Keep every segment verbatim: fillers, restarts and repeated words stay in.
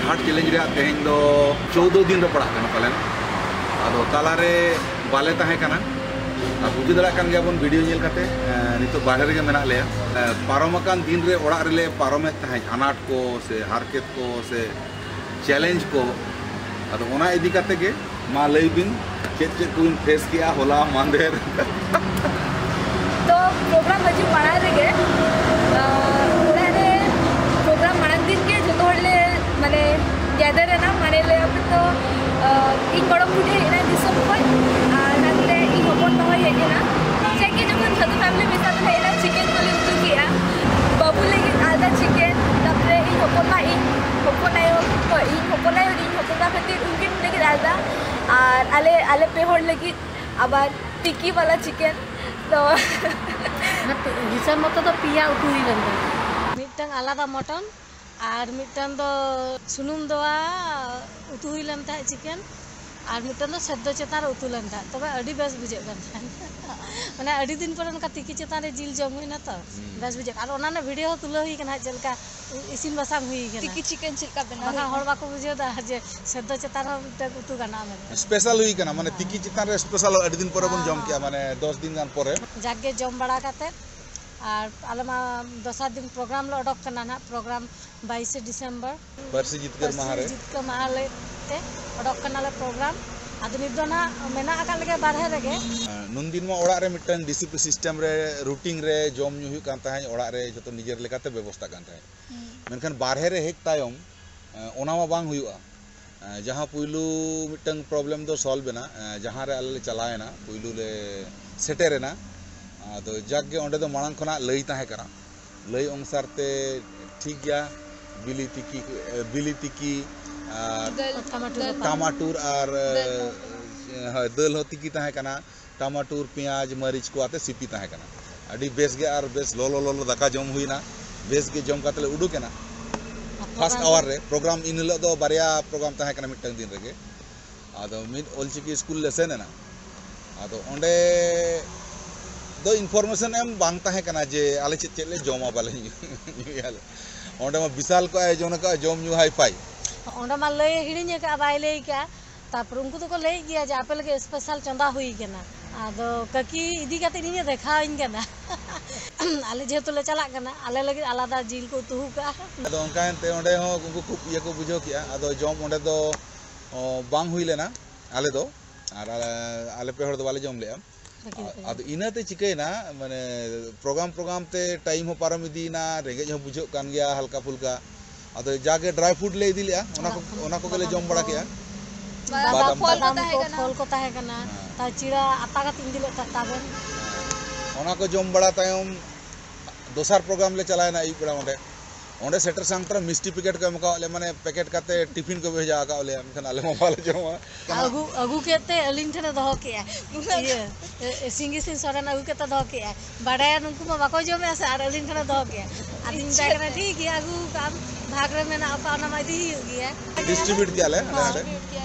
Heart challenge ᱨᱮᱭᱟᱜ ᱛᱮᱦᱮᱧ ᱫᱚ ᱪᱳᱫᱽᱫᱳ ᱫᱤᱱ ᱨᱮ ᱯᱟᱲᱟᱜ ᱠᱟᱱᱟ ᱯᱟᱞᱮᱱ᱾ ᱟᱫᱚ ᱛᱟᱞᱟᱨᱮ ᱵᱟᱞᱮ ᱛᱟᱦᱮᱸ ᱠᱟᱱᱟ᱾ ᱟᱨ ᱵᱩᱡᱷᱟᱹᱣ ᱫᱟᱲᱮᱭᱟᱜ ᱠᱟᱱ ᱜᱮᱭᱟᱵᱚᱱ ᱵᱷᱤᱰᱤᱭᱳ ᱧᱮᱞ ᱠᱟᱛᱮ, ᱮᱸ, ᱱᱤᱛᱚᱜ ᱵᱟᱦᱨᱮ ᱨᱮᱜᱮ ᱢᱮᱱᱟᱜ ᱞᱮᱭᱟ᱾ ᱮᱸ, ᱯᱟᱨᱚᱢ ᱟᱠᱟᱱ ᱫᱤᱱ ᱨᱮ ᱚᱲᱟᱜ ᱨᱮᱞᱮ ᱯᱟᱨᱚᱢᱮᱫ ᱛᱟᱦᱮᱸᱫ ᱟᱱᱟᱴ ᱠᱚ ᱥᱮ ᱦᱟᱨᱠᱮᱛ ᱠᱚ ᱥᱮ ᱪᱮᱞᱮᱧᱡᱽ ᱠᱚ᱾ ᱟᱫᱚ ᱚᱱᱟ ᱤᱫᱤ ᱠᱟᱛᱮ ᱜᱮ ᱢᱟ ᱞᱟᱹᱭ ᱵᱤᱱ, ᱪᱮᱫ ᱪᱮᱫ ᱠᱚᱵᱤᱱ ᱯᱷᱮᱥ ᱠᱮᱜᱼᱟ ᱦᱚᱞᱟ ᱢᱟᱦᱫᱮᱨ? ᱛᱚ ᱯᱨᱳᱜᱨᱟᱢ ᱦᱤᱡᱩᱜ ᱢᱟᱲᱟᱝ ᱨᱮᱜᱮ, ᱟᱸ, ᱚᱲᱟᱜ ᱨᱮ ᱯᱨᱳᱜᱨᱟᱢ ᱢᱟᱲᱟᱝ ᱫᱤᱱ ᱜᱮ ᱡᱚᱛᱚ ᱦᱚᱲ ᱞᱮ, ᱢᱟᱱᱮ, ᱜᱮᱫᱟᱨ ᱮᱱᱟ, ᱢᱟᱱᱮ ᱞᱟᱹᱭ ᱟᱯᱮ ᱛᱚ, ᱟᱸ, ᱤᱧ ᱜᱚᱲᱚᱢ ᱵᱩᱰᱷᱤ ᱦᱮᱡ ᱮᱱᱟᱭ ᱫᱤᱥᱚᱢ ᱠᱷᱚᱱ, ᱟᱨ ᱱᱟᱛᱮ ᱤᱧ ᱦᱚᱯᱚᱱ ᱵᱟ ᱦᱚᱸᱭ ᱦᱮᱡ ᱮᱱᱟ᱾ ᱡᱟᱜᱮ ᱡᱚᱠᱷᱚᱱ ᱡᱷᱚᱛᱚ ᱯᱷᱮᱢᱤᱞᱤ ᱢᱮᱥᱟ ᱛᱮᱞᱮ ᱦᱮᱡ ᱮᱱᱟ, ᱪᱤᱠᱮᱱ ᱠᱚᱞᱮ ᱩᱛᱩ ᱠᱮᱜᱼᱟ᱾ ᱵᱟᱹᱵᱩ ᱞᱟᱹᱜᱤᱫ ᱟᱞᱟᱫᱟ ᱪᱤᱠᱮᱱ, ᱛᱟᱨᱯᱚᱨᱮ ᱤᱧ ᱦᱚᱯᱚᱱ ᱵᱟ, ᱤᱧ ᱦᱚᱯᱚᱱ ᱟᱭᱳ, ᱤᱧ ᱦᱚᱯᱚᱱ ᱟᱭᱳ ᱟᱨ ᱤᱧ ᱦᱚᱯᱚᱱ ᱵᱟ ᱠᱷᱟᱹᱛᱤᱨ ᱩᱱᱠᱤᱱ ᱞᱟᱹᱜᱤᱫ ᱟᱞᱟᱫᱟ, ᱟᱨ ᱟᱞᱮ, ᱟᱞᱮ ᱯᱮ ᱦᱚᱲ ᱞᱟᱹᱜᱤᱫ ᱟᱵᱟᱨ ᱴᱤᱠᱤ ᱵᱟᱞᱟ ᱪᱤᱠᱮᱱ᱾ ᱛᱚ ᱦᱤᱥᱟᱹᱵ ᱢᱚᱛᱚ ᱫᱚ ᱯᱮᱭᱟ ᱩᱛᱩ ᱦᱩᱭ ᱞᱮᱱ ᱛᱟᱦᱮᱸᱫ᱾ ᱢᱤᱫᱴᱟᱝ ᱟᱞᱟᱫᱟ ᱢᱚᱴᱚᱱ, ᱟᱨ ᱢᱤᱫᱴᱟᱝ ᱫᱚ ᱥᱩᱱᱩᱢ ᱫᱚᱣᱟ ᱩᱛᱩ ᱦᱩᱭ ᱞᱮᱱ ᱛᱟᱦᱮᱸᱫ ᱪᱤᱠᱮᱱ, ᱟᱨ ᱢᱤᱫᱴᱟᱝ ᱫᱚ ᱥᱮᱫᱽᱫᱚ ᱪᱮᱛᱟᱱ ᱨᱮ ᱩᱛᱩ ᱞᱮᱱ ᱛᱟᱦᱮᱸᱫ᱾ ᱛᱚᱵᱮ ᱟᱹᱰᱤ ᱵᱮᱥ ᱵᱩᱡᱷᱟᱹᱜ ᱠᱟᱱ ᱛᱟᱦᱮᱸᱫ᱾ ᱢᱟᱱᱮ ᱟᱹᱰᱤ ᱫᱤᱱ ᱯᱚᱨᱮ ᱱᱚᱝᱠᱟ ᱛᱤᱠᱤ ᱪᱮᱛᱟᱱ ᱨᱮ ᱡᱤᱞ ᱡᱚᱢ ᱦᱩᱭᱱᱟ ᱛᱚ, ᱵᱮᱥ ᱵᱩᱡᱷᱟᱹᱜ ᱠᱟᱱᱟ᱾ ᱟᱨ ᱚᱱᱟ ᱨᱮᱱᱟᱜ ᱵᱷᱤᱰᱤᱭᱳ ᱦᱚᱸ ᱛᱩᱞᱟᱹᱣ ᱦᱩᱭ ᱠᱟᱱᱟ, ᱪᱮᱫ ᱞᱮᱠᱟ ᱤᱥᱤᱱ ᱵᱟᱥᱟᱝ ᱦᱩᱭ ᱠᱟᱱᱟ᱾ ᱛᱤᱠᱤ ᱪᱤᱠᱮᱱ ᱪᱮᱫ ᱞᱮᱠᱟ ᱵᱮᱱᱟᱣ ᱵᱟᱠᱷᱟᱱ ᱦᱩᱭᱩᱜᱼᱟ? ᱦᱚᱲ ᱵᱟᱠᱚ ᱵᱩᱡᱷᱟᱹᱣ ᱫᱟ ᱡᱮ ᱥᱮᱫᱽᱫᱚ ᱪᱮᱛᱟᱱ ᱨᱮᱦᱚᱸ ᱢᱤᱫᱴᱟᱝ ᱩᱛᱩ ᱜᱟᱱᱚᱜᱼᱟ ᱢᱮᱱᱛᱮ᱾ ᱥᱯᱮᱥᱟᱞ ᱦᱩᱭ ᱠᱟᱱᱟ, ᱢᱟᱱᱮ ᱛᱤᱠᱤ ᱪᱮᱛᱟᱱ ᱨᱮ ᱥᱯᱮᱥᱟᱞ ᱟᱹᱰᱤ ᱫᱤᱱ ᱯᱚᱨᱮ ᱵᱚᱱ ᱡᱚᱢ ᱠᱮᱜᱼᱟ, ᱢᱟᱱᱮ ᱫᱚᱥ ᱫᱤᱱ ᱜᱟᱱ ᱯᱚᱨᱮ᱾ ᱡᱟᱠᱜᱮ ᱡᱚᱢ ᱵᱟᱲᱟ ᱠᱟᱛᱮ, ᱟᱨ ᱟᱞᱮ ᱢᱟ ᱫᱚᱥᱟᱨ ᱫᱤᱱ ᱯᱨᱳᱜᱨᱟᱢ ᱞᱮ ᱚᱰᱚᱠ ᱠᱟᱱᱟ ᱱᱟᱦᱟᱜ, ᱯᱨᱳᱜᱨᱟᱢ ᱵᱟᱭᱤᱥᱮ ᱰᱤᱥᱮᱢᱵᱚᱨ᱾ ᱯᱟᱹᱨᱥᱤ ᱡᱤᱛᱠᱟᱹᱨ ᱢᱟᱦᱟ ᱨᱮ᱾ ᱡᱤᱛᱠᱟᱹᱨ ᱢᱟᱦᱟ ᱞᱟᱹᱭ ᱛᱮ ᱚᱰᱚᱠ ᱠᱟᱱᱟᱞᱮ ᱯᱨᱳᱜᱨᱟᱢ᱾ ᱟᱫᱚ ᱱᱤᱛ ᱫᱚ ᱱᱟᱦᱟᱜ ᱢᱮᱱᱟᱜ ᱟᱠᱟᱫ ᱞᱮᱜᱮ ᱵᱟᱨᱦᱮ ᱨᱮᱜᱮ᱾ ᱱᱩᱱᱫᱤᱱ ᱢᱟ ᱚᱲᱟᱜ ᱨᱮ ᱢᱤᱫᱴᱟᱝ ᱰᱤᱥᱤᱯᱞᱤᱱ ᱥᱤᱥᱴᱮᱢ ᱨᱮ, ᱨᱩᱴᱤᱱ ᱨᱮ ᱡᱚᱢ ᱧᱩ ᱦᱩᱭᱩᱜ ᱠᱟᱱ ᱛᱟᱦᱮᱸᱫ, ᱚᱲᱟᱜ ᱨᱮ ᱡᱚᱛᱚ ᱱᱤᱡᱮᱨ ᱞᱮᱠᱟᱛᱮ ᱵᱮᱵᱚᱥᱛᱷᱟ ᱠᱟᱱ ᱛᱟᱦᱮᱸᱫ᱾ ᱢᱮᱱᱠᱷᱟᱱ ᱵᱟᱨᱦᱮ ᱨᱮ ᱦᱮᱡ ᱛᱟᱭᱚᱢ, ᱮᱸ, ᱚᱱᱟ ᱢᱟ ᱵᱟᱝ ᱦᱩᱭᱩᱜᱼᱟ᱾ ᱮᱸ, ᱡᱟᱦᱟᱸ ᱯᱩᱭᱞᱩ ᱢᱤᱫᱴᱟᱝ ᱯᱨᱚᱵᱞᱮᱢ ᱫᱚ ᱥᱚᱞᱵᱷ ᱮᱱᱟ, ᱮᱸ, ᱡᱟᱦᱟᱸ ᱨᱮ ᱟᱞᱮ ᱞᱮ ᱪᱟᱞᱟᱣ ᱮᱱᱟ, ᱯᱩᱭᱞᱩ ᱞᱮ ᱥᱮᱴᱮᱨ ᱮᱱᱟ᱾ ᱟᱫᱚ ᱡᱟᱠ ᱜᱮ ᱚᱸᱰᱮ ᱫᱚ ᱢᱟᱲᱟᱝ ᱠᱷᱚᱱᱟᱜ ᱞᱟᱹᱭ ᱛᱟᱦᱮᱸ ᱠᱟᱱᱟ, ᱞᱟᱹᱭ ᱚᱱᱩᱥᱟᱨ ᱛᱮ ᱴᱷᱤᱠ ᱜᱮᱭᱟ, ᱵᱤᱞᱤ ᱛᱤᱠᱤ, ᱮ, ᱵᱤᱞᱤ ᱛᱤᱠᱤ ᱟᱨ ᱫᱟᱹᱞ, ᱴᱟᱢᱟᱴᱩᱨ ᱫᱟᱹᱞ, ᱨᱟᱯᱟᱜ᱾ ᱴᱟᱢᱟᱴᱩᱨ ᱟᱨ, ᱫᱟᱹᱞ᱾ ᱮ, ᱦᱳᱭ, ᱫᱟᱹᱞ ᱦᱚᱸ ᱛᱤᱠᱤ ᱛᱟᱦᱮᱸ ᱠᱟᱱᱟ᱾ ᱴᱟᱢᱟᱴᱩᱨ, ᱯᱮᱸᱭᱟᱡᱽ, ᱢᱟᱹᱨᱤᱪ ᱠᱚ ᱟᱛᱮ ᱥᱤᱯᱤ ᱛᱟᱦᱮᱸ ᱠᱟᱱᱟ᱾ ᱟᱹᱰᱤ ᱵᱮᱥ ᱜᱮ ᱟᱨ ᱵᱮᱥ ᱞᱚᱞᱚ ᱞᱚᱞᱚ ᱫᱟᱠᱟ ᱡᱚᱢ ᱦᱩᱭᱱᱟ᱾ ᱵᱮᱥ ᱜᱮ ᱡᱚᱢ ᱠᱟᱛᱮ ᱞᱮ ᱩᱰᱩᱠ ᱮᱱᱟ᱾ ᱯᱷᱟᱥᱴ ᱟᱣᱟᱨ ᱨᱮ ᱯᱨᱳᱜᱨᱟᱢ ᱤᱱ ᱦᱤᱞᱳᱜ ᱫᱚ ᱵᱟᱨᱭᱟ ᱯᱨᱳᱜᱨᱟᱢ ᱛᱟᱦᱮᱸ ᱠᱟᱱᱟ ᱢᱤᱫᱴᱟᱝ ᱫᱤᱱ ᱨᱮᱜᱮ᱾ ᱟᱫᱚ ᱢᱤᱫ ᱚᱞᱪᱤᱠᱤ ᱥᱠᱩᱞ ᱞᱮ ᱥᱮᱱ ᱮᱱᱟ᱾ ᱟᱫᱚ ᱚᱸᱰᱮ ᱫᱚ ᱤᱱᱯᱷᱚᱨᱢᱮᱥᱚᱱ ᱮᱢ ᱵᱟᱝ ᱛᱟᱦᱮᱸ ᱠᱟᱱᱟ ᱡᱮ ᱟᱞᱮ ᱪᱮᱫ ᱪᱮᱫ ᱞᱮ ᱡᱚᱢᱟ, ᱵᱟᱞᱮ ᱧᱩᱭᱟᱞᱮ᱾ ᱚᱸᱰᱮ ᱢᱟ ᱵᱤᱥᱟᱞ ᱠᱚ ᱟᱭᱳᱡᱚᱱ ᱟᱠᱟᱫᱼᱟ, ᱡᱚᱢ ᱧᱩ ᱦᱟᱭ ᱯᱷᱟᱭ᱾ ᱚᱸᱰᱮ ᱢᱟ ᱞᱟᱹᱭ ᱦᱤᱲᱤᱧ ᱟᱠᱟᱫᱼᱟ, ᱵᱟᱭ ᱞᱟᱹᱭ ᱟᱠᱟᱫᱼᱟ᱾ ᱛᱟᱨᱯᱚᱨ ᱩᱱᱠᱩ ᱫᱚᱠᱚ ᱞᱟᱹᱭᱮᱫ ᱜᱮᱭᱟ ᱡᱮ ᱟᱯᱮ ᱞᱟᱹᱜᱤᱫ ᱥᱯᱮᱥᱟᱞ ᱪᱚᱸᱫᱟ ᱦᱩᱭ ᱟᱠᱟᱱᱟ᱾ ᱟᱫᱚ ᱠᱟᱹᱠᱤ ᱤᱫᱤ ᱠᱟᱛᱮ ᱤᱧᱮ ᱫᱮᱠᱷᱟᱣᱟᱹᱧ ᱠᱟᱱᱟ᱾ ᱟᱞᱮ ᱡᱮᱦᱮᱛᱩ ᱞᱮ ᱪᱟᱞᱟᱜ ᱠᱟᱱᱟ, ᱟᱞᱮ ᱞᱟᱹᱜᱤᱫ ᱟᱞᱟᱫᱟ ᱡᱤᱞ ᱠᱚ ᱩᱛᱩ ᱟᱠᱟᱫᱼᱟ᱾ ᱟᱫᱚ ᱚᱱᱠᱟ ᱮᱱᱛᱮ ᱚᱸᱰᱮ ᱦᱚᱸ ᱩᱱᱠᱩ ᱠᱷᱩᱵ ᱤᱭᱟᱹ ᱠᱚ ᱵᱩᱡᱷᱟᱹᱣ ᱠᱮᱜᱼᱟ᱾ ᱟᱫᱚ ᱡᱚᱢ ᱚᱸᱰᱮ ᱫᱚ, ᱚ, ᱵᱟᱝ ᱦᱩᱭ ᱞᱮᱱᱟ ᱟᱞᱮ ᱫᱚ, ᱟᱨ ᱟᱞᱮ, ᱟᱞᱮ ᱯᱮ ᱦᱚᱲ ᱫᱚ ᱵᱟᱞᱮ ᱡᱚᱢ ᱞᱮᱜᱼᱟ᱾ ᱵᱟᱹᱠᱤ ᱫᱚᱠᱚ ᱡᱚᱢ᱾ ᱟᱫᱚ ᱤᱱᱟᱹᱛᱮ ᱪᱤᱠᱟᱹᱭᱮᱱᱟ, ᱢᱟᱱᱮ ᱯᱨᱳᱜᱨᱟᱢ ᱯᱨᱳᱜᱨᱟᱢ ᱛᱮ ᱴᱟᱭᱤᱢ ᱦᱚᱸ ᱯᱟᱨᱚᱢ ᱤᱫᱤᱭᱮᱱᱟ, ᱨᱮᱸᱜᱮᱡ ᱦᱚᱸ ᱵᱩᱡᱷᱟᱹᱜ ᱠᱟᱱ ᱜᱮᱭᱟ ᱦᱟᱞᱠᱟ ᱯᱷᱩᱞᱠᱟ᱾ ᱟᱫᱚ ᱡᱟᱜᱮ ᱰᱨᱟᱭ ᱯᱷᱨᱩᱴ ᱞᱮ ᱤᱫᱤ ᱞᱮᱜᱼᱟ, ᱚᱱᱟ ᱠᱚ, ᱵᱟᱫᱟᱢ ᱠᱚ, ᱚᱱᱟ ᱠᱚᱜᱮᱞᱮ ᱵᱟᱫᱟᱢ ᱡᱚᱢ ᱵᱟᱲᱟ ᱠᱚ᱾ ᱠᱮᱜᱼᱟ᱾ ᱵᱟᱫᱟᱢ ᱵᱟᱫᱟᱢ ᱯᱷᱚᱞ ᱠᱚ ᱵᱟᱫᱟᱢ ᱛᱟᱦᱮᱸ ᱠᱚ, ᱠᱟᱱᱟ᱾ ᱯᱷᱚᱞ ᱠᱚ ᱛᱟᱦᱮᱸ ᱠᱟᱱᱟ᱾ ᱦᱮᱸ᱾ ᱛᱟᱣ ᱪᱤᱲᱟ ᱟᱛᱟ ᱠᱟᱛᱮ ᱤᱧ ᱤᱫᱤ ᱞᱮᱫ ᱛᱟᱦᱮᱸᱫ ᱛᱟᱵᱮᱱ᱾ ᱚᱱᱟ ᱠᱚ ᱡᱚᱢ ᱵᱟᱲᱟ ᱛᱟᱭᱚᱢ ᱫᱚᱥᱟᱨ ᱯᱨᱳᱜᱨᱟᱢ ᱞᱮ ᱪᱟᱞᱟᱣᱮᱱᱟ ᱟᱹᱭᱩᱵ ᱵᱮᱲᱟ ᱚᱸᱰᱮ᱾ ᱚᱸᱰᱮ ᱥᱮᱴᱮᱨ ᱥᱟᱢᱴᱟᱣ ᱨᱮ ᱢᱤᱥᱴᱤ ᱯᱮᱠᱮᱴ ᱠᱚ ᱮᱢ ᱟᱠᱟᱫ ᱞᱮᱭᱟ, ᱢᱟᱱᱮ ᱯᱮᱠᱮᱴ ᱠᱟᱛᱮ ᱴᱤᱯᱷᱤᱱ ᱠᱚ ᱵᱷᱮᱡᱟ ᱟᱠᱟᱫ ᱞᱮᱭᱟ, ᱢᱮᱱᱠᱷᱟᱱ ᱟᱞᱮ ᱢᱟ ᱵᱟᱞᱮ ᱡᱚᱢᱟ᱾ ᱟᱹᱜᱩ, ᱟᱹᱜᱩ ᱠᱮᱫ ᱛᱮ ᱟᱹᱞᱤᱧ ᱴᱷᱮᱱᱮ ᱫᱚᱦᱚ ᱠᱮᱜᱼᱟ᱾ ᱤᱭᱟᱹ, ᱮ, ᱮ, ᱥᱤᱝᱜᱤ ᱥᱤᱝ ᱥᱚᱨᱮᱱ ᱟᱹᱜᱩ ᱠᱮᱫ ᱛᱮ ᱫᱚᱦᱚ ᱠᱮᱜᱼᱟ᱾ ᱵᱟᱰᱟᱭᱟ ᱱᱩᱠᱩ ᱢᱟ ᱵᱟᱠᱚ ᱡᱚᱢᱮᱜᱼᱟ ᱥᱮ, ᱟᱨ ᱟᱹᱞᱤᱧ ᱴᱷᱮᱱᱮ ᱫᱚᱦᱚ ᱠᱮᱜᱼᱟ᱾ ᱟᱫᱚᱧ ᱢᱮᱛᱟᱭ ᱠᱟᱱᱟ, ᱤᱪᱪᱷᱟᱹ ᱛᱮ᱾ "ᱴᱷᱤᱠ ᱜᱮᱭᱟ, ᱟᱹᱜᱩ ᱠᱟᱜ ᱟᱢ, ᱵᱷᱟᱜᱽ ᱨᱮ ᱢᱮᱱᱟᱜ ᱚᱠᱟ, ᱚᱱᱟ ᱢᱟ ᱤᱫᱤ ᱦᱩᱭᱩᱜ ᱜᱮᱭᱟ᱾" ᱰᱤᱥᱴᱨᱤᱵᱤᱭᱩᱴ ᱠᱮᱜᱼᱟ ᱞᱮ ᱦᱟᱸᱰᱮ ᱱᱟᱸᱰᱮ᱾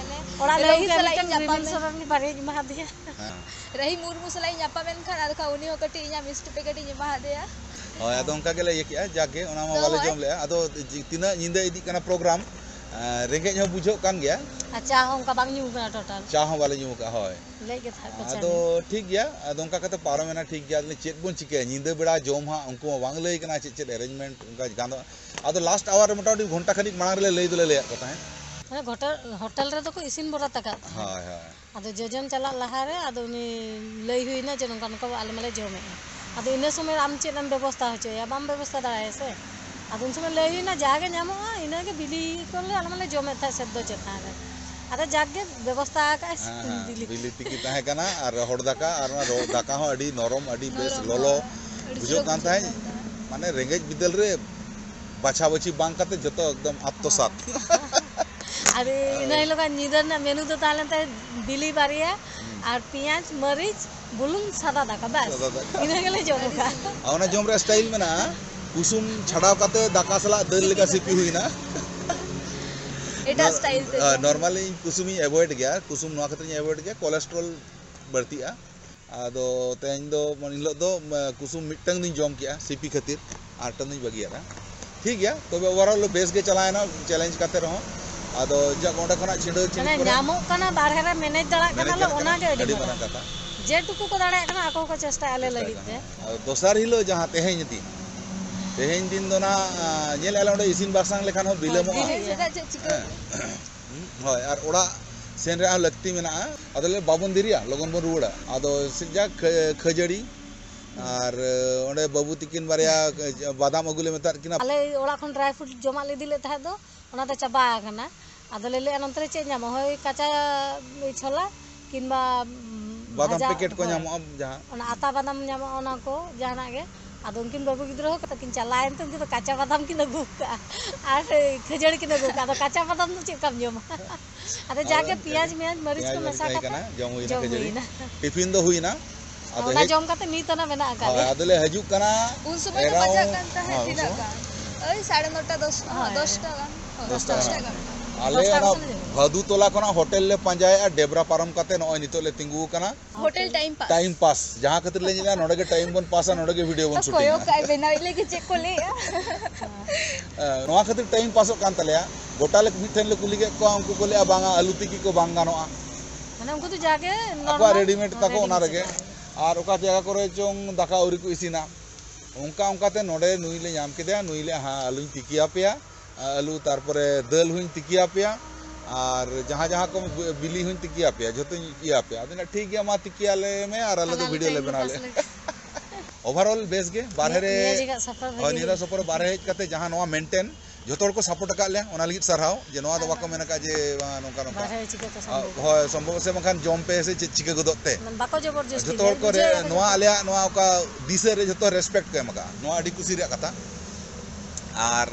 ᱚᱲᱟᱜ ᱞᱮ ᱨᱟᱹᱦᱤ ᱟᱹᱜᱩ ᱠᱮᱜᱼᱟ, ᱥᱟᱞᱟᱜ ᱤᱧ ᱢᱤᱫᱴᱟᱝ ᱧᱟᱯᱟᱢ ᱨᱤᱢᱤᱞ ᱞᱮᱱ ᱥᱚᱨᱮᱱ ᱜᱮ ᱵᱟᱨᱭᱟᱧ ᱮᱢᱟ ᱦᱟᱫᱮᱭᱟ᱾ ᱦᱮᱸ᱾ ᱨᱟᱹᱦᱤ ᱢᱩᱨᱢᱩ ᱥᱟᱞᱟᱜ ᱤᱧ ᱧᱟᱯᱟᱢ ᱮᱱ ᱠᱷᱟᱱ, ᱟᱫᱚ ᱠᱷᱟᱱ ᱩᱱᱤ ᱦᱚᱸ ᱠᱟᱹᱴᱤᱡ ᱤᱧᱟᱹᱜ ᱢᱤᱥᱴᱤ ᱯᱮᱠᱮᱴ ᱤᱧ ᱮᱢᱟ ᱦᱟᱫᱮᱭᱟ᱾ ᱦᱳᱭ, ᱟᱫᱚ ᱚᱱᱠᱟ ᱜᱮᱞᱮ ᱤᱭᱟᱹ ᱠᱮᱜᱼᱟ, ᱡᱟᱠ ᱜᱮ, ᱚᱱᱟ ᱢᱟ ᱛᱚ ᱵᱟᱞᱮ ᱦᱳᱭ᱾ ᱡᱚᱢ ᱞᱮᱜᱼᱟ᱾ ᱟᱫᱚ ᱡᱤ-, ᱛᱤᱱᱟᱹᱜ ᱧᱤᱫᱟᱹ ᱤᱫᱤᱜ ᱠᱟᱱᱟ ᱯᱨᱳᱜᱨᱟᱢ, ᱮᱸ, ᱨᱮᱸᱜᱮᱡ ᱦᱚᱸ ᱵᱩᱡᱷᱟᱹᱜ ᱠᱟᱱ ᱜᱮᱭᱟ᱾ ᱟᱨ ᱪᱟ ᱦᱚᱸ ᱚᱱᱠᱟ ᱵᱟᱝ ᱧᱩ ᱠᱟᱱᱟ ᱴᱳᱴᱟᱞ᱾ ᱪᱟ ᱦᱚᱸ ᱵᱟᱞᱮ ᱧᱩ ᱠᱟᱜᱼᱟ, ᱦᱳᱭ᱾ ᱞᱟᱹᱭ ᱜᱮ ᱛᱟᱦᱮᱸᱫ ᱠᱚ ᱪᱟ ᱟᱫᱚ ᱧᱩ᱾ ᱴᱷᱤᱠ ᱜᱮᱭᱟ, ᱟᱫᱚ ᱚᱱᱠᱟ ᱠᱟᱛᱮ ᱯᱟᱨᱚᱢᱮᱱᱟ, ᱴᱷᱤᱠ ᱜᱮᱭᱟ᱾ ᱟᱫᱚ ᱪᱮᱫ ᱵᱚᱱ ᱪᱤᱠᱟᱹᱭᱟ, ᱧᱤᱫᱟᱹ ᱵᱮᱲᱟ ᱡᱚᱢ ᱦᱟᱸᱜ, ᱩᱱᱠᱩ ᱢᱟ ᱵᱟᱝ ᱞᱟᱹᱭ ᱠᱟᱱᱟ ᱪᱮᱫ ᱪᱮᱫ ᱮᱨᱮᱧᱡᱽᱢᱮᱱᱴ ᱚᱱᱠᱟ ᱜᱟᱱᱚᱜᱼᱟ᱾ ᱟᱫᱚ ᱞᱟᱥᱴ ᱟᱣᱟᱨ ᱨᱮ ᱢᱚᱴᱟᱢᱩᱴᱤ ᱜᱷᱚᱱᱴᱟ ᱠᱷᱟᱱᱤᱠ ᱢᱟᱲᱟᱝ ᱨᱮᱞᱮ ᱞᱟᱹᱭ ᱫᱚᱞᱮ ᱞᱟᱹᱭᱟᱫ ᱠᱚ ᱛᱟᱦᱮᱸᱫ᱾ ᱢᱟᱱᱮ ᱦᱳᱴᱮᱞ, ᱦᱳᱴᱮᱞ ᱨᱮᱫᱚ ᱠᱚ ᱤᱥᱤᱱ ᱵᱚᱨᱟ ᱛᱟᱠᱟᱫ ᱛᱟᱦᱮᱸᱫ᱾ ᱦᱳᱭ, ᱦᱳᱭ᱾ ᱟᱫᱚ ᱡᱚᱡᱚᱢ ᱪᱟᱞᱟᱜ ᱞᱟᱦᱟᱨᱮ ᱟᱫᱚ ᱩᱱᱤ ᱞᱟᱹᱭ ᱦᱩᱭᱱᱟ ᱡᱮ ᱱᱚᱝᱠᱟ ᱱᱚᱝᱠᱟ ᱟᱞᱮ ᱢᱟᱞᱮ ᱡᱚᱢᱮᱫᱼᱟ᱾ ᱟᱫᱚ ᱤᱱᱟᱹ ᱥᱚᱢᱚᱭ ᱨᱮ ᱟᱢ ᱪᱮᱫ ᱮᱢ ᱵᱮᱵᱚᱥᱛᱷᱟ ᱦᱚᱪᱚᱭᱟ? ᱵᱟᱢ ᱵᱮᱵᱚᱥᱛᱷᱟ ᱫᱟᱲᱮᱭᱟᱜᱼᱟ ᱥᱮ᱾ ᱟᱫᱚ ᱩᱱ ᱥᱚᱢᱚᱭ ᱞᱟᱹᱭ ᱦᱩᱭᱱᱟ, ᱡᱟᱜᱮ ᱧᱟᱢᱚᱜᱼᱟ ᱤᱱᱟᱹᱜᱮ ᱵᱤᱞᱤ ᱠᱚᱞᱮ ᱟᱞᱮ ᱢᱟᱞᱮ ᱡᱚᱢᱮᱫ ᱛᱟᱦᱮᱸᱫ ᱥᱮᱫᱽᱫᱚ ᱪᱮᱛᱟᱱ ᱨᱮ᱾ ᱟᱫᱚ ᱡᱟᱠ ᱜᱮ ᱵᱮᱵᱚᱥᱛᱷᱟ ᱟᱠᱟᱫᱼᱟᱭ ᱦᱮᱸ, ᱦᱮᱸ, ᱵᱤᱞᱤ᱾ ᱵᱤᱞᱤ ᱛᱤᱠᱤ ᱛᱟᱦᱮᱸ ᱠᱟᱱᱟ ᱟᱨ ᱨᱚᱦᱚᱲ ᱫᱟᱠᱟ, ᱟᱨ ᱚᱱᱟ ᱨᱚ-, ᱫᱟᱠᱟ ᱦᱚᱸ ᱟᱹᱰᱤ ᱱᱚᱨᱚᱢ, ᱟᱹᱰᱤ ᱵᱮᱥ ᱱᱚᱨᱚᱢ, ᱞᱚᱞᱚ ᱦᱚᱸ᱾ ᱟᱹᱰᱤ ᱵᱩᱡᱷᱟᱹᱜ ᱪᱚᱨᱚᱠ ᱠᱟᱱ ᱵᱩᱡᱷᱟᱹᱜ ᱛᱟᱦᱮᱸᱫ᱾ ᱠᱟᱱ ᱛᱟᱦᱮᱸᱫ᱾ ᱢᱟᱱᱮ ᱨᱮᱸᱜᱮᱡ ᱵᱤᱫᱟᱹᱞ ᱨᱮ ᱵᱟᱪᱷᱟ ᱵᱟᱹᱪᱷᱤ ᱵᱟᱝ ᱠᱟᱛᱮ ᱡᱚᱛᱚ ᱮᱠᱫᱚᱢ ᱟᱛᱛᱚᱥᱟᱛ᱾ ᱟᱨ ᱤᱱᱟᱹ ᱦᱤᱞᱳᱜᱟᱜ ᱧᱤᱫᱟᱹ ᱨᱮᱱᱟᱜ ᱢᱮᱱᱩ ᱫᱚ ᱛᱟᱦᱮᱸ ᱞᱮᱱ ᱛᱟᱦᱮᱸᱫ ᱵᱤᱞᱤ ᱵᱟᱨᱭᱟ ᱦᱩᱸ᱾ ᱟᱨ ᱯᱮᱸᱭᱟᱡᱽ, ᱢᱟᱹᱨᱤᱪ, ᱵᱩᱞᱩᱝ, ᱥᱟᱫᱟ ᱫᱟᱠᱟ, ᱵᱟᱥ᱾ ᱥᱟᱫᱟ ᱫᱟᱠᱟ᱾ ᱤᱱᱟᱹ ᱜᱮᱞᱮ ᱡᱚᱢ ᱟᱠᱟᱫᱼᱟ᱾ ᱟᱨ ᱚᱱᱟ ᱡᱚᱢ ᱨᱮᱭᱟᱜ ᱥᱴᱟᱭᱤᱞ ᱢᱮᱱᱟᱜᱼᱟ, ᱠᱩᱥᱩᱢ ᱪᱷᱟᱰᱟᱣ ᱠᱟᱛᱮ ᱫᱟᱠᱟ ᱥᱟᱞᱟᱜ ᱫᱟᱹᱞ ᱞᱮᱠᱟ ᱥᱤᱯᱤ ᱦᱩᱭᱱᱟ᱾ ᱮᱴᱟᱜ ᱱᱚ-, ᱥᱴᱟᱭᱤᱞ ᱛᱮ ᱟ, ᱡᱚᱢ᱾ ᱱᱚᱨᱢᱟᱞᱤ ᱤᱧ ᱠᱩᱥᱩᱢᱤᱧ ᱮᱵᱷᱚᱭᱮᱰ ᱜᱮᱭᱟ, ᱠᱩᱥᱩᱢ ᱱᱚᱣᱟ ᱠᱷᱟᱹᱛᱤᱨᱤᱧ ᱮᱵᱷᱚᱭᱮᱰ ᱜᱮᱭᱟ, ᱠᱚᱞᱮᱥᱴᱨᱚᱞ ᱵᱟᱹᱲᱛᱤᱜᱼᱟ᱾ ᱟᱫᱚ ᱛᱮᱦᱮᱧ ᱫᱚ, ᱢᱟᱱᱮ, ᱮᱱ ᱦᱤᱞᱳᱜ ᱫᱚ, ᱢᱟ, ᱠᱩᱥᱩᱢ ᱢᱤᱫᱴᱟᱝ ᱫᱚᱧ ᱡᱚᱢ ᱠᱮᱜᱼᱟ, ᱥᱤᱯᱤ ᱠᱷᱟᱹᱛᱤᱨ, ᱟᱨ ᱢᱤᱫᱴᱟᱝ ᱫᱚᱧ ᱵᱟᱹᱜᱤᱭᱟᱫᱟ᱾ ᱴᱷᱤᱠ ᱜᱮᱭᱟ, ᱛᱚᱵᱮ overall ᱵᱮᱥ ᱜᱮ ᱪᱟᱞᱟᱣᱮᱱᱟ, ᱪᱮᱞᱮᱧᱡᱽ ᱠᱟᱛᱮ ᱨᱮᱦᱚᱸ᱾ ᱟᱫᱚ ᱡᱟᱠ, ᱚᱸᱰᱮ ᱠᱷᱚᱱᱟᱜ ᱪᱷᱤᱰᱟᱹᱣ ᱪᱷᱤᱰᱤ ᱢᱟᱱᱮ ᱠᱚᱨᱮ ᱧᱟᱢᱚᱜ ᱠᱟᱱᱟ, ᱵᱟᱨᱦᱮ ᱨᱮ ᱢᱮᱱᱮᱡ ᱫᱟᱲᱮᱭᱟᱜ ᱢᱮᱱᱮᱡ ᱠᱟᱱᱟ ᱞᱮ, ᱫᱟᱲᱮᱭᱟᱜ ᱚᱱᱟ ᱠᱟᱱᱟ, ᱜᱮ ᱟᱹᱰᱤ ᱟᱹᱰᱤ ᱢᱟᱨᱟᱝ ᱢᱟᱨᱟᱝ ᱠᱟᱛᱷᱟ᱾ ᱡᱮᱴᱩᱠᱩ ᱠᱚ ᱫᱟᱲᱮᱭᱟᱜ ᱠᱟᱱᱟ, ᱟᱠᱚ ᱦᱚᱸᱠᱚ ᱪᱮᱥᱴᱟᱭᱟ ᱟᱞᱮ ᱞᱟᱹᱜᱤᱫ ᱛᱮ᱾ ᱟᱨ ᱫᱚᱥᱟᱨ ᱦᱤᱞᱳᱜ ᱡᱟᱦᱟᱸ ᱛᱮᱦᱮᱧ ᱫᱤᱱ, ᱛᱮᱦᱮᱧ ᱫᱤᱱ ᱫᱚ ᱱᱟᱜ, ᱟᱸ, ᱧᱮᱞᱮᱫᱼᱟ ᱞᱮ ᱚᱸᱰᱮ ᱤᱥᱤᱱ ᱵᱟᱥᱟᱝ ᱞᱮᱠᱷᱟᱱ ᱦᱚᱸ ᱵᱤᱞᱚᱢᱚᱜᱼᱟ᱾ ᱦᱳᱭ, ᱪᱮᱫᱟᱜ ᱪᱮᱫ ᱪᱤᱠᱟᱹ? ᱦᱮᱸ᱾ ᱦᱳᱭ, ᱟᱨ ᱚᱲᱟᱜ ᱥᱮᱱ ᱨᱮᱭᱟᱜ ᱦᱚᱸ ᱞᱟᱹᱠᱛᱤ ᱢᱮᱱᱟᱜᱼᱟ᱾ ᱟᱫᱚ ᱞᱮ ᱵᱟᱵᱚᱱ ᱫᱮᱨᱤᱭᱟ, ᱞᱚᱜᱚᱱ ᱵᱚᱱ ᱨᱩᱣᱟᱹᱲᱟ᱾ ᱟᱫᱚ ᱥᱮ ᱡᱟᱠ, ᱠᱷᱟᱹ-, ᱠᱷᱟᱹᱡᱟᱹᱲᱤ ᱟᱨ, ᱚᱸᱰᱮ ᱵᱟᱹᱵᱩ ᱛᱤᱠᱤᱱ ᱵᱟᱨᱭᱟ ᱵᱟᱫᱟᱢ ᱟᱹᱜᱩ ᱞᱮ ᱢᱮᱛᱟᱫ ᱠᱤᱱᱟ᱾ ᱟᱞᱮ ᱚᱲᱟᱜ ᱠᱷᱚᱱ ᱰᱨᱟᱭ ᱯᱷᱨᱩᱴ ᱡᱚᱢᱟᱜ ᱞᱮ ᱤᱫᱤ ᱞᱮᱫ ᱛᱟᱦᱮᱸᱫ ᱫᱚ, ᱚᱱᱟ ᱫᱚ ᱪᱟᱵᱟ ᱟᱠᱟᱱᱟ᱾ ᱟᱫᱚ ᱞᱮ ᱞᱟᱹᱭᱮᱫᱼᱟ, ᱱᱚᱱᱛᱮ ᱨᱮ ᱪᱮᱫ ᱧᱟᱢᱚᱜᱼᱟ? ᱦᱳᱭ, ᱠᱟᱸᱪᱟ ᱪᱷᱳᱞᱟ ᱠᱤᱝᱵᱟ, ᱩᱢ, ᱵᱟᱫᱟᱢ ᱵᱷᱟᱡᱟ, ᱯᱮᱠᱮᱴ ᱠᱚ ᱦᱳᱭ᱾ ᱧᱟᱢᱚᱜᱼᱟ ᱡᱟᱦᱟᱸ᱾ ᱚᱱᱟ ᱟᱛᱟ ᱵᱟᱫᱟᱢ ᱧᱟᱢᱚᱜᱼᱟ, ᱚᱱᱟ ᱠᱚ ᱡᱟᱦᱟᱱᱟᱜ ᱜᱮ᱾ ᱟᱫᱚ ᱩᱱᱠᱤᱱ ᱵᱟᱹᱵᱩ ᱜᱤᱫᱽᱨᱟᱹ ᱦᱚᱸ ᱛᱟᱹᱠᱤᱱ ᱪᱟᱞᱟᱣᱮᱱ ᱛᱮ ᱩᱱᱠᱤᱱ ᱫᱚ ᱠᱟᱸᱪᱟ ᱵᱟᱫᱟᱢ ᱠᱤᱱ ᱟᱹᱜᱩ ᱠᱟᱜᱼᱟ ᱟᱨ ᱠᱷᱟᱹᱡᱟᱹᱲᱤ ᱠᱤᱱ ᱟᱹᱜᱩ ᱠᱟᱜᱼᱟ᱾ ᱟᱫᱚ ᱠᱟᱸᱪᱟ ᱵᱟᱫᱟᱢ ᱫᱚ ᱪᱮᱫ ᱞᱮᱠᱟᱢ ᱡᱚᱢᱟ? ᱟᱫᱚ ᱟᱫᱚ ᱡᱟᱜᱮ ᱯᱮᱸᱭᱟᱡᱽ ᱢᱮᱭᱟᱡᱽ ᱢᱟᱹᱨᱤᱪ ᱠᱚ ᱯᱮᱸᱭᱟᱡᱽ ᱢᱟᱹᱨᱤᱪ ᱢᱮᱥᱟ ᱛᱟᱦᱮᱸ ᱠᱟᱛᱮ ᱠᱟᱱᱟ, ᱡᱚᱢ ᱦᱩᱭᱱᱟ ᱡᱚᱢ ᱠᱷᱟᱹᱡᱟᱹᱲᱤ᱾ ᱦᱩᱭᱱᱟ᱾ ᱴᱤᱯᱷᱤᱱ ᱫᱚ ᱦᱩᱭᱱᱟ᱾ ᱟᱫᱚ ᱚᱱᱟ ᱦᱮᱡ ᱡᱚᱢ ᱠᱟᱛᱮ ᱱᱤᱛ ᱚᱱᱟ ᱢᱮᱱᱟᱜ ᱟᱠᱟᱫ ᱦᱳᱭ, ᱞᱮᱭᱟ᱾ ᱟᱫᱚᱞᱮ ᱦᱤᱡᱩᱜ ᱠᱟᱱᱟ ᱩᱱ ᱥᱚᱢᱚᱭ ᱫᱚ around, ᱵᱟᱡᱟᱜ ᱠᱟᱱ ᱛᱟᱦᱮᱸᱫ ᱦᱳᱭ, ᱩᱱ ᱛᱤᱱᱟᱹᱜ ᱥᱚᱢᱚᱭ? ᱜᱟᱱ? ᱳᱭ ᱥᱟᱲᱮ ᱱᱚᱴᱟ, ᱫᱚᱥ, ᱦᱳᱭ᱾ ᱫᱚᱥᱴᱟ ᱫᱚᱥᱴᱟ ᱜᱟᱱ᱾ ᱜᱟᱱ᱾ ᱟᱞᱮ ᱫᱚᱥᱴᱟ ᱚᱱᱟ ᱠᱷᱚᱱ ᱞᱮ ᱵᱷᱟᱫᱩ ᱛᱚᱞᱟ ᱠᱷᱚᱱᱟᱜ ᱦᱳᱴᱮᱞ ᱞᱮ ᱯᱟᱸᱡᱟᱭᱮᱫᱼᱟ, ᱰᱮᱵᱽᱨᱟ ᱯᱟᱨᱚᱢ ᱠᱟᱛᱮ ᱱᱚᱜᱼᱚᱭ ᱱᱤᱛᱚᱜ ᱞᱮ ᱛᱤᱸᱜᱩ ᱟᱠᱟᱱᱟ᱾ Hotel time pass. Time pass, ᱡᱟᱦᱟᱸ ᱠᱷᱟᱹᱛᱤᱨ ᱞᱮ ᱧᱮᱞᱟ ᱱᱚᱰᱮ ᱜᱮ ᱴᱟᱭᱤᱢ ᱵᱚᱱ ᱯᱟᱥᱟ, ᱱᱚᱰᱮ ᱜᱮ ᱵᱷᱤᱰᱤᱭᱳ ᱵᱚᱱ ᱠᱚᱭᱚᱜ ᱥᱩᱴᱤᱝᱟ᱾ ᱠᱟᱜᱼᱟᱭ, ᱵᱮᱱᱟᱣᱤᱡ ᱞᱟᱹᱜᱤᱫ ᱪᱮᱫ ᱠᱚ ᱞᱟᱹᱭᱮᱜᱼᱟ? ᱱᱚᱣᱟ ᱠᱷᱟᱹᱛᱤᱨ ᱴᱟᱭᱤᱢ ᱯᱟᱥᱚᱜ ᱠᱟᱱ ᱛᱟᱞᱮᱭᱟ᱾ ᱜᱚᱴᱟ ᱞᱮ ᱢᱤᱫ ᱴᱷᱮᱱ ᱞᱮ ᱠᱩᱞᱤ ᱠᱮᱫ ᱠᱚᱣᱟ, ᱩᱱᱠᱩ ᱠᱚ ᱞᱟᱹᱭᱟ, "ᱵᱟᱝᱟ, ᱟᱹᱞᱩ ᱛᱤᱠᱤ ᱠᱚ ᱵᱟᱝ ᱜᱟᱱᱚᱜᱼᱟ, ᱢᱟᱱᱮ ᱩᱱᱠᱩ ᱫᱚ ᱡᱟᱜᱮ ᱟᱠᱚᱣᱟᱜ ᱱᱚᱨᱢᱟᱞ ᱨᱮᱰᱤᱢᱮᱰ ᱛᱟᱠᱚ, ᱨᱮᱰᱤᱢᱮᱰ ᱚᱱᱟ ᱨᱮᱜᱮ᱾ ᱠᱟᱱᱟ᱾ ᱟᱨ ᱚᱠᱟ ᱡᱟᱭᱜᱟ ᱠᱚᱨᱮ ᱪᱚᱝ ᱫᱟᱠᱟ ᱟᱹᱣᱨᱤ ᱠᱚ ᱤᱥᱤᱱᱟ, ᱚᱱᱠᱟ ᱚᱱᱠᱟᱛᱮ ᱱᱚᱰᱮ ᱱᱩᱭ ᱞᱮ ᱧᱟᱢ ᱠᱮᱫᱮᱭᱟ, ᱱᱩᱭ ᱞᱮ, ᱦᱮᱸ, ᱟᱹᱞᱩᱧ ᱛᱤᱠᱤ ᱟᱯᱮᱭᱟ, ᱟᱹᱞᱩ, ᱛᱟᱨᱯᱚᱨᱮ ᱫᱟᱹᱞ ᱦᱚᱸᱧ ᱛᱤᱠᱤ ᱟᱯᱮᱭᱟ, ᱟᱨ ᱡᱟᱦᱟᱸ ᱡᱟᱦᱟᱸ ᱠᱚ ᱵᱤᱞᱤ ᱦᱚᱸᱧ ᱛᱤᱠᱤ ᱟᱯᱮᱭᱟ, ᱡᱷᱚᱛᱚᱧ ᱤᱭᱟᱹ ᱟᱯᱮᱭᱟ᱾ ᱟᱫᱚ ᱴᱷᱤᱠ ᱜᱮᱭᱟ, ᱢᱟ ᱛᱤᱠᱤ ᱟᱞᱮ ᱢᱮ, ᱟᱨ ᱟᱞᱮ ᱫᱚ ᱟᱞᱮ ᱵᱷᱤᱰᱤᱭᱳ ᱞᱮ ᱴᱟᱭᱤᱢ ᱵᱮᱱᱟᱣ ᱯᱟᱥ ᱞᱮᱫᱼᱟ᱾ ᱞᱮ᱾ Overall ᱵᱮᱥ ᱜᱮ, ᱵᱟᱨᱦᱮ ᱨᱮ ᱱᱤᱭᱟᱹ ᱡᱟᱭᱜᱟ ᱥᱟᱯᱷᱟ ᱦᱳᱭ, ᱵᱷᱟᱜᱤ ᱱᱤᱭᱟᱹ ᱫᱷᱟᱣ ᱦᱩᱭ ᱥᱚᱯᱚᱨ ᱵᱟᱨᱦᱮ ᱦᱮᱡ ᱠᱟᱛᱮ ᱡᱟᱦᱟᱸ ᱱᱚᱣᱟ ᱢᱮᱱᱴᱮᱱ, ᱡᱷᱚᱛᱚ ᱦᱚᱲ ᱠᱚ ᱥᱟᱯᱳᱨᱴ ᱟᱠᱟᱫ ᱞᱮᱭᱟ, ᱚᱱᱟ ᱞᱟᱹᱜᱤᱫ ᱥᱟᱨᱦᱟᱣ, ᱡᱮ ᱱᱚᱣᱟ ᱫᱚ ᱵᱟᱠᱚ ᱢᱮᱱ ᱟᱠᱟᱫ ᱡᱮ, ᱵᱟᱝ, ᱱᱚᱝᱠᱟ ᱱᱚᱝᱠᱟ᱾ ᱵᱟᱨᱦᱮ ᱪᱤᱠᱟᱹ ᱠᱚ ᱥᱟᱯᱳᱨᱴ ᱦᱳᱭ, ᱥᱚᱢᱵᱷᱚᱵ ᱥᱮ ᱵᱟᱝᱠᱷᱟᱱ ᱡᱚᱢ ᱯᱮ ᱥᱮ ᱪᱮᱫ ᱪᱤᱠᱟᱹ ᱜᱚᱫᱚᱜ ᱛᱮ᱾ ᱵᱟᱠᱚ ᱡᱚᱵᱚᱨ ᱡᱚᱥᱛᱤ ᱡᱷᱚᱛᱚ ᱦᱚᱲ ᱞᱮᱭᱟ, ᱠᱚ ᱨᱮ-, ᱵᱩᱡᱷᱟᱹᱣ ᱠᱟᱫᱟ ᱱᱚᱣᱟ ᱠᱚ᱾ ᱟᱞᱮᱭᱟᱜ ᱱᱚᱣᱟ ᱚᱠᱟ ᱫᱤᱥᱟᱹ ᱨᱮ ᱡᱷᱚᱛᱚ ᱨᱮᱥᱯᱮᱠᱴ ᱠᱚ ᱮᱢ ᱟᱠᱟᱫᱼᱟ, ᱱᱚᱣᱟ ᱟᱹᱰᱤ ᱠᱩᱥᱤ ᱨᱮᱭᱟᱜ ᱠᱟᱛᱷᱟ᱾ ᱟᱨ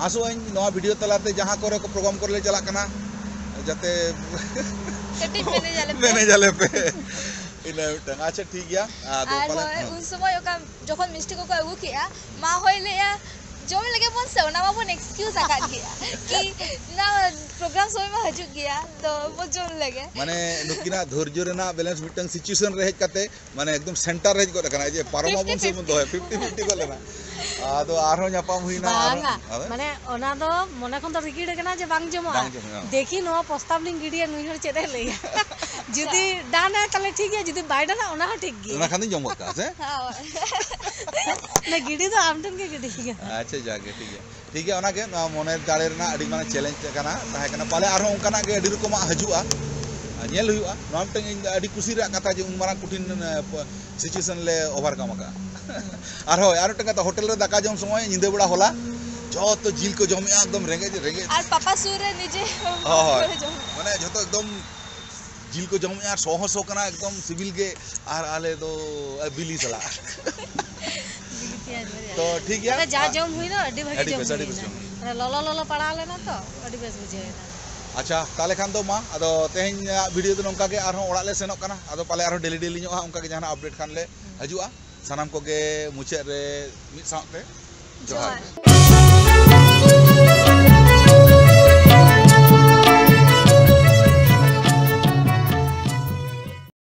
ᱟᱥᱚᱜ ᱟᱹᱧ ᱱᱚᱣᱟ ᱵᱷᱤᱰᱤᱭᱳ ᱛᱟᱞᱟᱛᱮ ᱡᱟᱦᱟᱸ ᱠᱚᱨᱮ ᱠᱚ ᱯᱨᱳᱜᱨᱟᱢ ᱠᱚᱨᱮ ᱞᱮ ᱪᱟᱞᱟᱜ ᱠᱟᱱᱟ, ᱡᱟᱛᱮ ᱠᱟᱹᱴᱤᱡ ᱢᱮᱱᱮᱡ ᱟᱞᱮ ᱯᱮ᱾ ᱢᱮᱱᱮᱡ ᱟᱞᱮ ᱯᱮ᱾ ᱤᱱᱟᱹ ᱢᱤᱫᱴᱟᱝ᱾ ᱟᱪᱪᱷᱟ, ᱴᱷᱤᱠ ᱜᱮᱭᱟ᱾ ᱟᱫᱚ ᱟᱨ ᱯᱟᱞᱮ, ᱦᱳᱭ, ᱦᱮᱸ᱾ ᱩᱱ ᱥᱚᱢᱚᱭ ᱚᱠᱟ ᱡᱚᱠᱷᱚᱱ ᱢᱤᱥᱴᱤ ᱠᱚᱠᱚ ᱟᱹᱜᱩ ᱠᱮᱜᱼᱟ, ᱢᱟ ᱦᱚᱭ ᱞᱟᱹᱭᱟ, "ᱡᱚᱢ ᱞᱮᱜᱮ ᱵᱚᱱ ᱥᱮ", ᱚᱱᱟ ᱢᱟᱵᱚᱱ ᱮᱠᱥᱠᱤᱭᱩᱡᱽ ᱟᱠᱟᱫ ᱜᱮᱭᱟ᱾ ᱠᱤ ᱚᱱᱟ ᱯᱨᱳᱜᱨᱟᱢ ᱥᱚᱢᱚᱭ ᱢᱟ ᱦᱤᱡᱩᱜ ᱜᱮᱭᱟ, ᱛᱚ ᱵᱚ ᱡᱚᱢ ᱞᱮᱜᱮ᱾ ᱢᱟᱱᱮ ᱱᱩᱠᱤᱱᱟᱜ ᱫᱷᱳᱨᱡᱚ ᱨᱮᱱᱟᱜ ᱵᱮᱞᱮᱱᱥ ᱢᱤᱫᱴᱟᱝ ᱥᱤᱪᱩᱭᱮᱥᱚᱱ ᱨᱮ ᱦᱮᱡ ᱠᱟᱛᱮ, ᱢᱟᱱᱮ ᱮᱠᱫᱚᱢ ᱥᱮᱱᱴᱟᱨ ᱨᱮ ᱦᱮᱡ ᱜᱚᱫ ᱟᱠᱟᱱᱟ, ᱡᱮ ᱯᱟᱨᱚᱢ ᱟᱵᱚᱱ ᱥᱮ ᱵᱚᱱ ᱫᱚᱦᱚᱭᱟ, ᱯᱷᱤᱯᱴᱤ ᱯᱷᱤᱯᱴᱤ ᱜᱚᱫ ᱞᱮᱱᱟ᱾ ᱟᱫᱚ ᱟᱨᱦᱚᱸ ᱧᱟᱯᱟᱢ ᱦᱩᱭᱱᱟ, ᱟᱨᱦᱚᱸ ᱵᱟᱝᱟ᱾ ᱟᱫᱚ? ᱢᱟᱱᱮ, ᱚᱱᱟ ᱫᱚ ᱢᱚᱱᱮ ᱠᱷᱚᱱ ᱫᱚ ᱨᱤᱜᱤᱲ ᱠᱟᱱᱟ ᱡᱮ ᱵᱟᱝ ᱡᱚᱢᱚᱜᱼᱟ᱾ ᱵᱟᱝ ᱡᱚᱢᱚᱜᱼᱟ᱾ ᱫᱮᱠᱷᱤ, ᱱᱚᱣᱟ ᱯᱨᱚᱥᱛᱟᱵ ᱞᱤᱧ ᱜᱤᱰᱤᱭᱟ, ᱱᱩᱭ ᱦᱚᱲ ᱪᱮᱫ ᱮ ᱞᱟᱹᱭᱟ᱾ ᱡᱩᱫᱤ ᱰᱟᱱᱟ, ᱛᱟᱦᱞᱮ ᱴᱷᱤᱠ ᱜᱮᱭᱟ, ᱡᱩᱫᱤ ᱵᱟᱭ ᱰᱟᱱᱟ, ᱚᱱᱟ ᱦᱚᱸ ᱴᱷᱤᱠ ᱜᱮᱭᱟ᱾ ᱚᱱᱟ ᱠᱷᱟᱱ ᱫᱚᱧ ᱡᱚᱢ ᱜᱚᱫ ᱠᱟᱜᱼᱟ, ᱥᱮ? ᱦᱳᱭ᱾ ᱚᱱᱟ ᱜᱤᱰᱤ ᱫᱚ ᱟᱢ ᱴᱷᱮᱱ ᱜᱮ ᱜᱤᱰᱤ ᱠᱟᱱᱟ᱾ ᱟᱪᱪᱷᱟ, ᱡᱟᱜᱮ, ᱴᱷᱤᱠ ᱜᱮᱭᱟ᱾ ᱴᱷᱤᱠ ᱜᱮᱭᱟ, ᱚᱱᱟᱜᱮ ᱱᱚᱣᱟ ᱢᱚᱱᱮ ᱫᱟᱲᱮ ᱨᱮᱱᱟᱜ ᱟᱹᱰᱤ ᱢᱟᱨᱟᱝ challenge ᱠᱟᱱᱟ, ᱛᱟᱦᱮᱸ ᱠᱟᱱᱟ᱾ ᱯᱟᱞᱮ ᱟᱨᱦᱚᱸ ᱚᱱᱠᱟᱱᱟᱜ ᱜᱮ ᱟᱹᱰᱤ ᱨᱚᱠᱚᱢᱟᱜ ᱦᱤᱡᱩᱜᱼᱟ, ᱟᱨ ᱧᱮᱞ ᱦᱩᱭᱩᱜᱼᱟ᱾ ᱱᱚᱣᱟ ᱢᱤᱫᱴᱟᱝ ᱤᱧ ᱫᱚ ᱟᱹᱰᱤ ᱠᱩᱥᱤ ᱨᱮᱭᱟᱜ ᱠᱟᱛᱷᱟ ᱡᱮ ᱩᱱ ᱢᱟᱨᱟᱝ ᱠᱚᱴᱷᱤᱱ, ᱮ, situation ᱞᱮ overcome ᱟᱠᱟᱫᱼᱟ᱾ ᱟᱨ ᱦᱳᱭ, ᱟᱨ ᱢᱤᱫᱴᱟᱝ ᱠᱟᱛᱷᱟ, ᱦᱳᱴᱮᱞ ᱨᱮ ᱫᱟᱠᱟ ᱡᱚᱢ ᱥᱚᱢᱚᱭ ᱧᱤᱫᱟᱹ ᱵᱮᱲᱟ ᱦᱚᱞᱟ ᱡᱚᱛᱚ ᱡᱤᱞ ᱠᱚ ᱡᱚᱢᱮᱜᱼᱟ, ᱮᱠᱫᱚᱢ ᱨᱮᱸᱜᱮᱡ, ᱨᱮᱸᱜᱮᱡ᱾ ᱟᱨ ᱯᱟᱯᱟ ᱥᱩᱨ ᱨᱮ ᱱᱤᱡᱮ ᱦᱳᱭ᱾ ᱡᱚᱢ᱾ ᱢᱟᱱᱮ ᱡᱷᱚᱛᱚ ᱮᱠᱫᱚᱢ ᱡᱤᱞ ᱠᱚ ᱡᱚᱢᱮᱜᱼᱟ, ᱥᱚ ᱦᱚᱸ ᱥᱚ ᱠᱟᱱᱟ, ᱮᱠᱫᱚᱢ ᱥᱤᱵᱤᱞ ᱜᱮ, ᱟᱨ ᱟᱞᱮ ᱫᱚ, ᱮ, ᱵᱤᱞᱤ ᱥᱟᱞᱟᱜ᱾ ᱵᱤᱞᱤ ᱯᱮᱸᱭᱟᱡᱽ ᱢᱟᱹᱨᱤᱪ᱾ ᱛᱚ, ᱴᱷᱤᱠ ᱜᱮᱭᱟ᱾ ᱢᱟᱱᱮ ᱡᱟ ᱟᱨ ᱡᱚᱢ ᱦᱩᱭᱱᱟ, ᱟᱹᱰᱤ ᱵᱷᱟᱹᱜᱤ ᱟᱹᱰᱤ ᱡᱚᱢ ᱵᱮᱥ, ᱟᱹᱰᱤ ᱵᱮᱥ ᱦᱩᱭᱱᱟ᱾ ᱡᱚᱢ ᱦᱩᱭᱱᱟ᱾ ᱢᱟᱱᱮ ᱞᱚᱞᱚ ᱞᱚᱞᱚ ᱯᱟᱲᱟᱣ ᱞᱮᱱᱟ ᱛᱚ, ᱟᱹᱰᱤ ᱵᱮᱥ ᱵᱩᱡᱷᱟᱹᱣ ᱮᱱᱟ᱾ ᱟᱪᱪᱷᱟ, ᱛᱟᱦᱚᱞᱮ ᱠᱷᱟᱱ ᱫᱚ ᱢᱟ, ᱟᱫᱚ ᱛᱮᱦᱮᱧᱟᱜ video ᱫᱚ ᱱᱚᱝᱠᱟ ᱜᱮ, ᱟᱨᱦᱚᱸ ᱚᱲᱟᱜ ᱞᱮ ᱥᱮᱱᱚᱜ ᱠᱟᱱᱟ᱾ ᱟᱫᱚ ᱯᱟᱞᱮ ᱟᱨᱦᱚᱸ daily daily ᱧᱚᱜ ᱦᱟᱸᱜ ᱚᱱᱠᱟ ᱜᱮ ᱡᱟᱦᱟᱱᱟᱜ update ᱠᱷᱟᱱ ᱞᱮ ᱦᱤᱡᱩᱜᱼᱟ᱾ ᱥᱟᱱᱟᱢ ᱠᱚᱜᱮ ᱢᱩᱪᱟᱹᱫ ᱨᱮ ᱢᱤᱫ ᱥᱟᱶᱛᱮ ᱡᱚᱦᱟᱨ᱾ ᱡᱚᱦᱟᱨ᱾